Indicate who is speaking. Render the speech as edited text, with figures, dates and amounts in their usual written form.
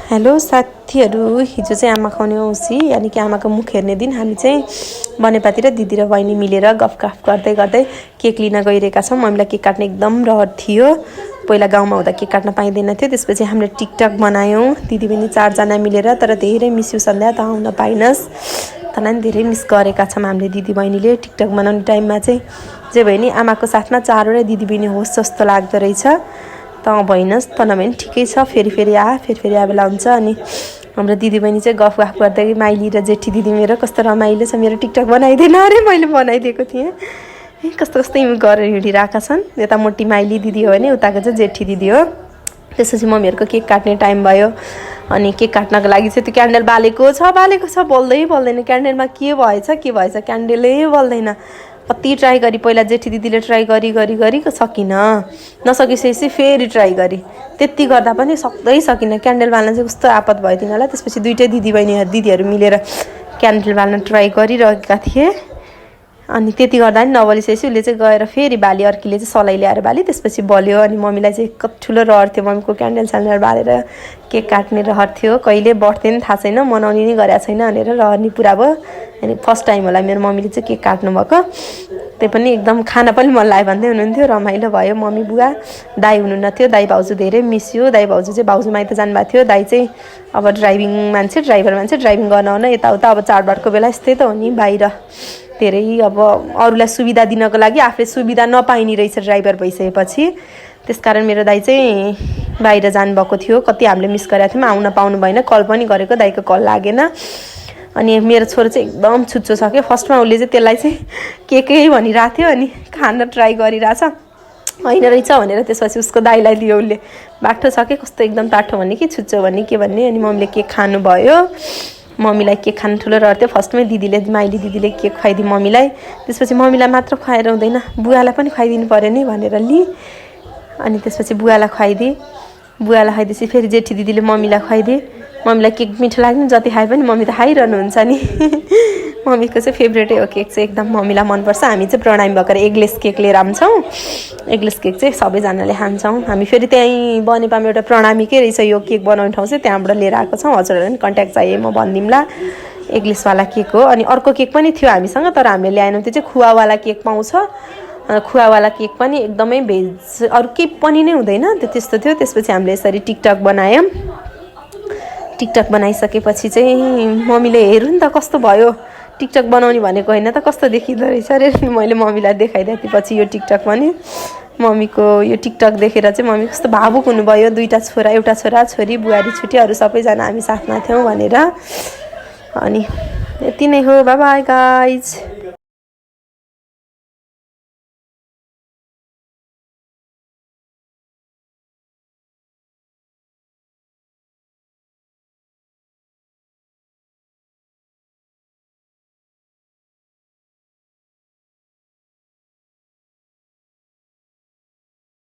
Speaker 1: Hello साथीहरू, हिजो चाहिँ आमा खुवाउने औँसी यानि कि आमाको मुख हेर्ने दिन हामी चाहिँ बनेपाती र दिदी र बहिनी मिलेर गफगाफ गर्दै गर्दै केक लिन गइरहेका छौँ। मम्मीलाई केक काट्ने एकदम रहर थियो। पहिला गाउँमा हुँदा केक काट्न पाइँदैन थियो। त्यसपछि हामीले टिकटक बनायौँ दिदीबहिनी 4 जना मिलेर। तर धेरै मिस यु सन्ध्या त आउन पाइनस्। तँलाई पनि धेरै मिस गरेका छौँ हामीले दिदीबहिनीले टिकटक बनाउने टाइममा चाहिँ। जे भयो नि आमाको साथमा 4 वटा दिदीबहिनी होस् जस्तो लाग्दो रहेछ। त भइनस् त नभए पनि ठिकै छ। फेरि आए बेला हुन्छ। अनि हाम्रो दिदीबहिनी चाहिँ गफगाफ गर्दै माइली र जेठी दिदी मेरो कस्तो रमाइलो छ। मेरो टिकटक बनाइदिएन अरे मैले बनाइदिएको थिएँ। कस्तो गरेर हिँडिरहेका छन्। यता मोटी माइली दिदी हो भने उताको चाहिँ जेठी दिदी हो। त्यसपछि मम्मीहरूको केक काट्ने टाइम भयो। अनि केक काट्नको लागि चाहिँ त्यो क्यान्डल बालेको छ बोल्दैन। क्यान्डलमा के भएछ क्यान्डलै बल्दैन। कति ट्राई गरी पहिला जेठी दिदीले ट्राई गरी सकिनँ। नसकिसकेपछि फेरि ट्राई गरी त्यति गर्दा पनि सकिनँ। क्यान्डल बाल्न चाहिँ कस्तो आपत भयो तिनीहरूलाई। त्यसपछि दुइटै दिदीहरू मिलेर क्यान्डल बाल्न ट्राई गरिरहेका थिए। अनि त्यति गर्दा पनि नबलिसकेपछि उसले चाहिँ गएर फेरि बाली। अर्कीले चाहिँ सलाई ल्याएर बाली। त्यसपछि बल्यो। अनि मम्मीलाई चाहिँ कति ठुलो रहर थियो। मम्मीको क्यान्डल स्यान्डल बालेर केक काट्ने रहर थियो। कहिले बर्थडे पनि थाहा छैन, मनाउने नि गरेको छैन भनेर रहर नि पुरा भयो। अनि फर्स्ट टाइम होला मेरो मम्मीले चाहिँ केक काट्नु भएको। त्यही पनि एकदम खाना पनि मन लाग्यो भन्दै हुनुहुन्थ्यो। रमाइलो भयो। मम्मी बुवा दाई हुनुहुन्न थियो। दाई भाउजू धेरै मिस यु। दाई भाउजू चाहिँ भाउजू माइत जानुभएको थियो। दाई चाहिँ अब ड्राइभर मान्छे ड्राइभिङ गर्न आउन यताउता। अब चाडबाडको बेला यस्तै त हो नि। बाहिर धेरै अब अरूलाई सुविधा दिनको लागि आफूले सुविधा नपाइने रहेछ ड्राइभर भइसकेपछि। त्यसकारण मेरो दाई चाहिँ बाहिर जानुभएको थियो। कति हामीले मिस गरेका थियौँ। आउन पाउनु भएन। कल पनि गरेको, दाईको कल लागेन। अनि मेरो छोरो चाहिँ एकदम छुच्चो छ क्या। फर्स्टमा उसले चाहिँ त्यसलाई चाहिँ केकै भनिरहेको थियो। अनि खान ट्राई गरिरहेछ, होइन रहेछ भनेर। त्यसपछि उसको दाईलाई दियो उसले। बाठो छ कि कस्तो एकदम टाठो भन्ने कि छुच्चो भन्ने के भन्ने। अनि मम्मीले केक खानु भयो। मम्मीलाई केक खानु ठुलो रहर थियो। फर्स्टमै माइली दिदीले केक खुवाइदियो मम्मीलाई। त्यसपछि मम्मीलाई मात्र खुवाएर हुँदैन, बुवालाई पनि खुवाइदिनु पऱ्यो नि भनेर अनि त्यसपछि बुवालाई खुवाइदिएपछि फेरि जेठी दिदीले मम्मीलाई खुवाइदिए। मम्मीलाई केक मिठो लाग्ने जति खाए पनि मम्मी त खाइरहनुहुन्छ नि। मम्मीको चाहिँ फेभरेटै हो केक चाहिँ एकदम। मम्मीलाई मनपर्छ। हामी चाहिँ प्रणामी भएर एगलेस केक लिएर आउँछौँ। एगलेस केक चाहिँ सबैजनाले खान्छौँ। हामी फेरि त्यहीँ बनेपामा एउटा प्रणामीकै रहेछ यो केक बनाउने ठाउँ चाहिँ, त्यहाँबाट लिएर आएको छौँ। हजुरहरूलाई पनि कन्ट्याक्ट चाहिए म भनिदिउँला। एगलेसवाला केक हो। अनि अर्को केक पनि थियो हामीसँग, तर हामीले ल्याएनौँ। त्यो चाहिँ खुवावाला केक पाउँछ। खुवावाला केक पनि एकदमै भेज, अरू केही पनि नै हुँदैन त्यो त्यस्तो थियो। त्यसपछि हामीले यसरी टिकटक बनायौँ। टिकटक बनाइसकेपछि चाहिँ मम्मीले हेर्नु नि त कस्तो भयो। टिकटक बनाउने भनेको होइन त कस्तो देखिँदो रहेछ अरे। मैले मम्मीलाई देखाइदिएँ पछि यो टिकटक पनि। मम्मीको यो टिकटक देखेर चाहिँ मम्मी कस्तो भावुक हुनुभयो। 2टा छोरा, एउटा छोरा छोरी, बुहारी छुट्टी, अरू सबैजना हामी साथमा थियौँ भनेर। अनि यति नै हो। Bye bye guys.